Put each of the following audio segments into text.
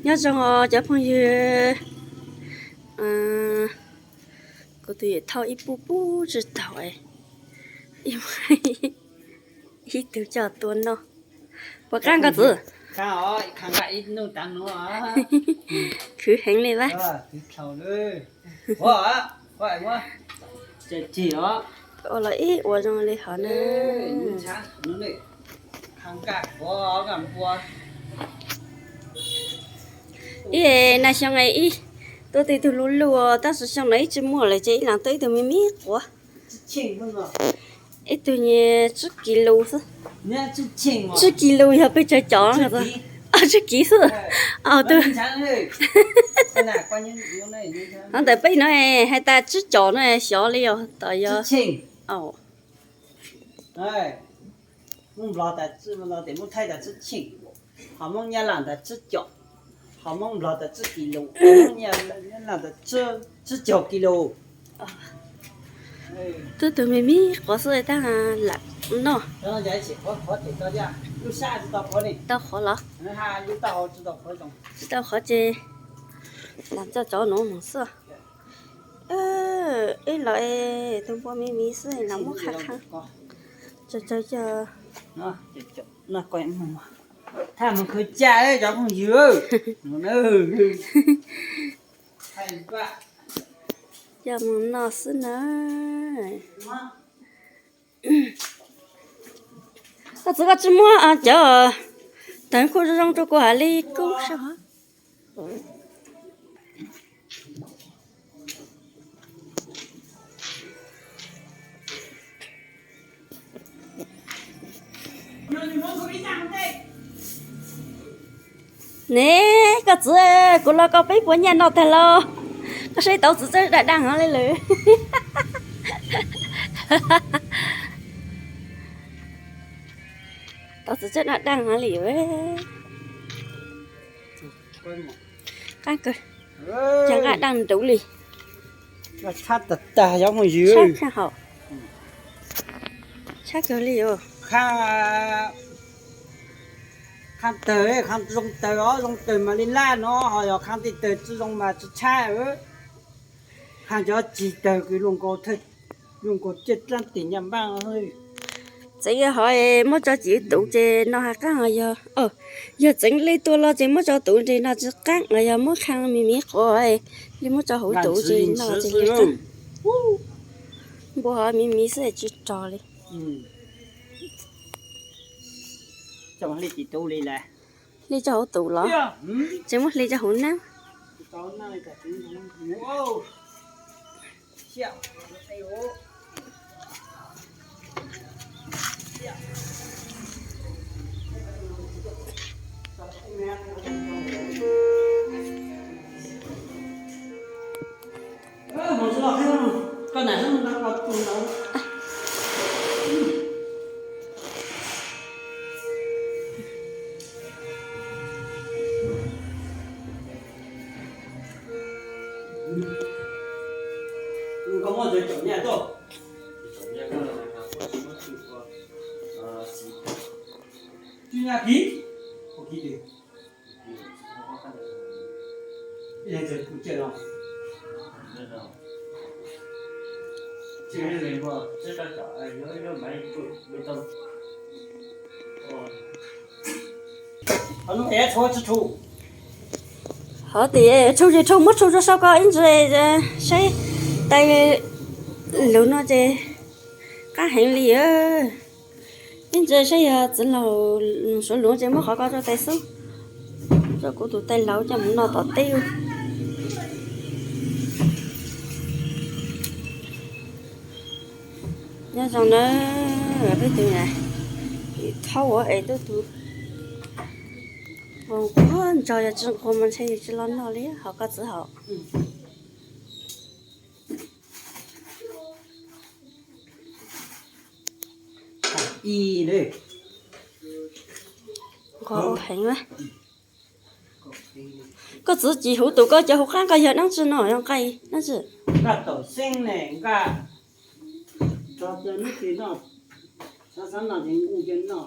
Nyob zoo os cov phooj ywg, kuv tus yawm thauj ib puj puj tsis taus, ib tug coj tua noj. Puas qab koj txwv? Khwv heev li vaj. Ua los ib ua zoo li hov na. Ib na xyoo ib tuaj tib tug luj luj, tab sis xyoo no ib tsis muaj lawm ces ib leeg tuaj ib tug me me quav. Ib tug nyias tsib kis lus xwb. Tsib kis lus yog peb tsawg cov? Tsib kis xwb. Au, ntawm peb no hais tas tsib cov no xyov li os, tos yog. Hmoob Nplog tas tsib, Nplog tias Hmoob Thaib tas tsib cheej, ho Hmoob Nyab Laj tas tsib com, ho Hmoob Nplog tas tsib kis lus, Hmoob Nyab Laj tas tsib caug kis lus. Twb tus me me quav xwb tab lam noj. Tau qhuav los? Tsis tau qhuav ces lam coj cov nuav mus xwb. Ib los tus npua me me xwb los muab qha qha. Tsawg tsawg cov. Thaj mus khwv caj cov phooj ywg. Coj mus noj xwb na. Koj txwv koj tsis muab cov tawv kuj zoo zoo rau kuv hais li kuj sab hov. Ne, koj txwv, kuv los koj peb puas nyaj noj tag los? Koj saib tauv txwv txawj daj daj hov li lawm. Tauv txwv txawj daj daj hov li. Qab kawg, cov nqaij daj nruv li. Tshab tag tag, yog mus ywg. Tshab kawg li os. Qhab tawg, qhab zoo tawg os, zoo tawg mas li laj no, ho yog qhab tej tawg tsis zoo mas tsis tshab. Qhab cov tsis tawg kws luaj nkaus thawj, luaj nkaus caj dlaab tim nyaj npaaj. Txeev hov muab tso txiv tuv ces no has qaab os. Yog txeev li tua los ces muab tso tuv nres no tsis qaab os, yog muab qhab me me quav li muab tso hauv tuv ces no ces yog qaab. Npua hov me me xwb tsis rog li. Hli tso hauv tuv los? Tsis muab hli tso hauv naab. Hov tias tshau ces tshau, muab tshau rau sau ko ib ntsis saib tais lug no ces qaab heev li. Ib ntsis saib yog txiv laug suav lug ces muab qhov ko rau tais xub, rau kuv tus tais laug coj mus noj tom teb. Nyob zoo na, peb tus thaub es tuaj tus nquag ntsog, yog tsis nquag mas ntshe yus tsis los noj li hov koj txiv hauv. Nquag ua heev. Koj txiv, ci huv tus koj cov huv qaab ko yog dlaab tsi no, yog nqaij dlaab tsi? Nqaj taum xeeb ne, nqaj, nqaj, xav xav no ces nqaj noj.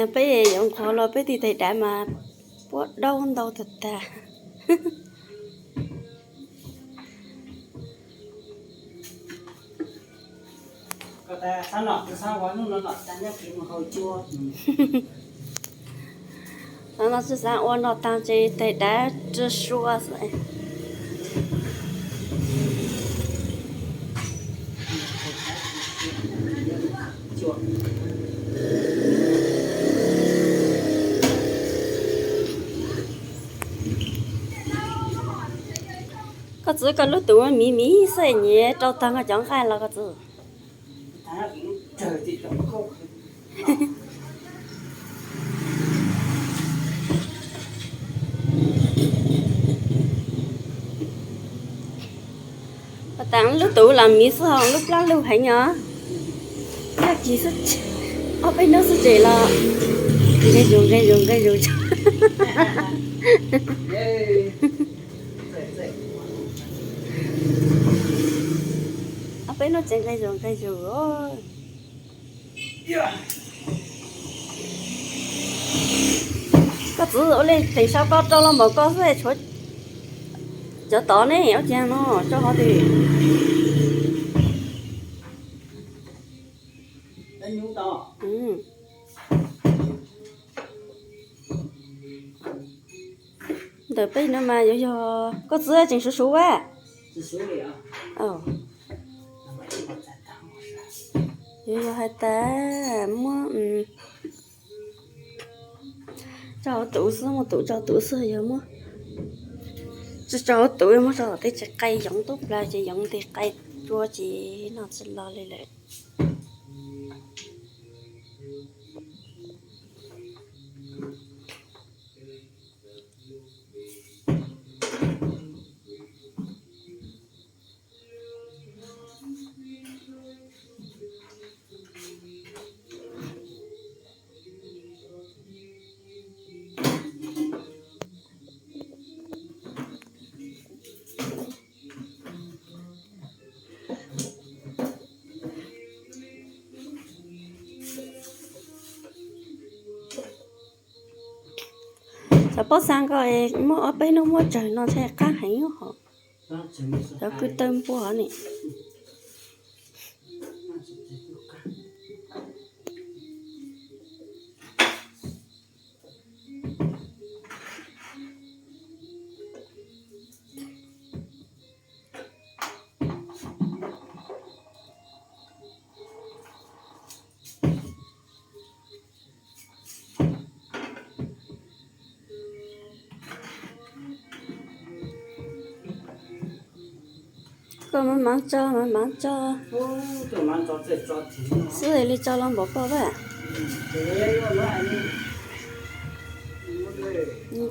Peb yuav nqhuav los peb tig tais dav mas puab daub ntau tag tag. Hnub no tsi xaav ua noj taag ces tais dav rua sua xwb. Koj txiv, koj lub tus miv miv xwb, nyias rau taag koj cov nqaij los koj txiv. Pas tas lub tus lam miv xwb ho lub plab lug heev os. Yog kis xwb, ob peb hnub xwb ces los nqe zus nqe zus nqe zus. Ob peb hnub ces nqe zus nqe zus. Koj txiv, ua li teem sau koj rau los npaum ko xwb, tshuav cov tod ne, ua cas no rau hov twg? Ntawm peb no mas yuav yog koj txiv tseem suv suv a. Yuav yog has tas muab tso hauv tus xwb, muab tus tso hauv tus xwb, yog muab tsi tso hauv tus, muab tso tom tej tsev qai yoov tub nplas ces yoov ntes qai rua ces noj tsi los li lawm. Cov pob xaa ko muab ob peb hnub muab tsawg no ntshe qaab heev hov. Cov kwj tawg npua hov ne. Koj mav mav tso, mav mav tso xwb, li tso loj npaum koj a.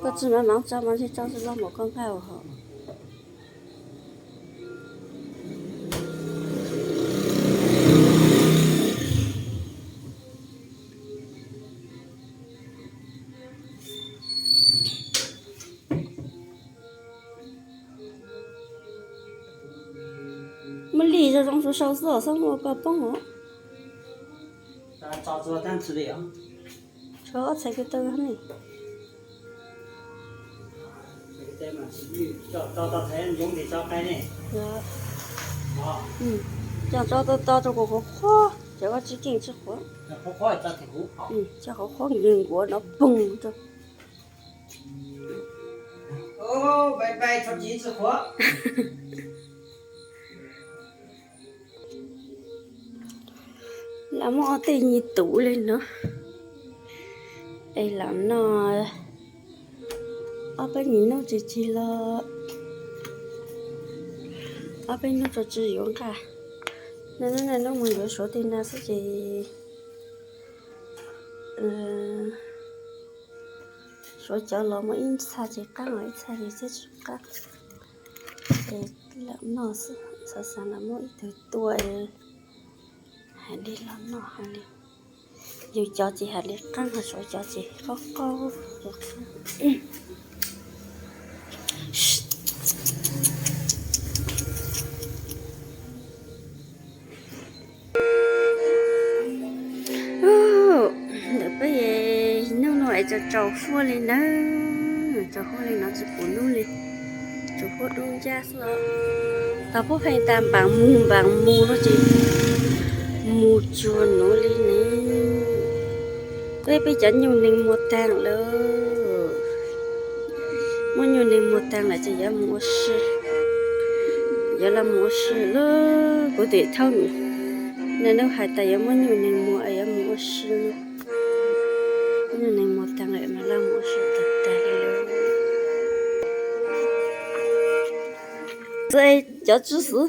Koj tsi mav mav tso mas ntshe tso tsi loj npaum koj nqaij hov. Muab li zoo zoo sau sau xwb os, xob muab koj poob os. Tshuav ob txhais ko taw ne. Coj tso to to rau kuv qhuav qhuav, ces koj tsi keej tsi qhuav. Coj qhuav qhuav nkees nkuav no poog rau. Lam muab ob tej nyuag tus li no es lam noj ob peb nyuag hnub tsis tsig los ob peb hnub tso tseg yuav nqaj. Hnub no mus yuav suav tej no xwb ces suav cov los muaj ib txha tsis qab, ib txha tsis qab. Es lam noj xwb, xav xav lam muab ib tug tua hais li los noj hais li. Yus cov ces hais li qab, ho suav cov ces qaub qaub. Ntawm peb Tsaus huab li nawb, tsaus huab li no tsis pum nub li, tsaus huab dub ncaj xwb os. Tau puab pheej tas npaam mus npaam mus no ces mus tsuag nuav li ne. Peb, peb cov nyuj neeg muag taag lawm, muab nyuj neeg muag taag lawm ces yuav mus ua si, yuav los mus ua si lawm. Kuv twb thaum nub hais tas yuav muab nyuj neeg muag es yuav mus ua si no. Nyuj neeg muag taag lawm mas laj mus ua si tag tag li lawm. Xwv, cov tsi xwv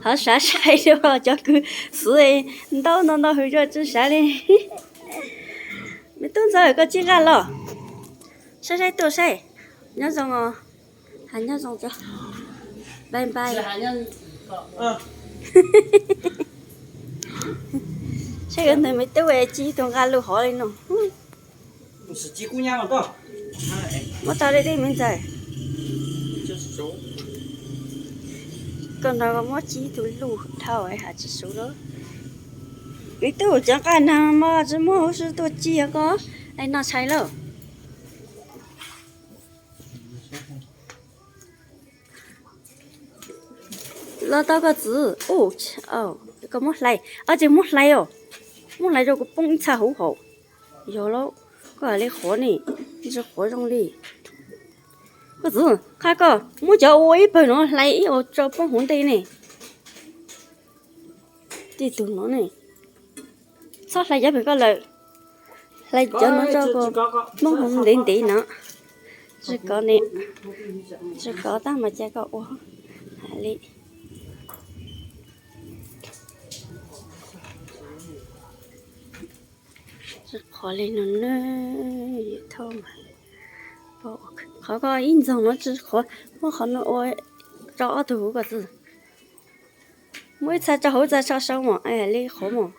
ho sav sai li, cov kws xwv ntau ntau ntau hws zuag tsi sav li. Me tub ntxawg, koj tsib nqaj los? Saib saib tuaj saib. Nyob zoo os. Has nyob zoo tso. Bye bye. Saib yuav ntawd me tub tsib tug nqaj lug hov li no. Muab tau li tib me ntxawg. Koj no muab tsib tug lug dhau has tsi suv lawm. Me tub, cov nqaj nag mog tsi muaj huv si tuaj tsib koj, es noj tshais lawm. Los tau koj txiv. Koj muab hlais, ob tsi muab hlais os. Muab hlais rau kuv poob ib txha huv hauv. Yog lauj, koj has li qhuav ne, tsi qhuav zoo li. Koj txiv, qha koj muab cov ua ib pawg no hlais ib ua tso poob huv ntej ne. Tij tug no ne, txhob hlais cov pem koj lawm. Hlais cov no tso, poob huv ntev ntev no. Tsi kov ne, tsi kov tab mas ca koj ua. Has li tsi qhuav li no ne. Qhov koj ib ntxoog no tsi qhuav, muab qhov no ua tso ob tug huv koj txiv. Muab ib txha tso huv txha tso sau mog, li qhuav mog.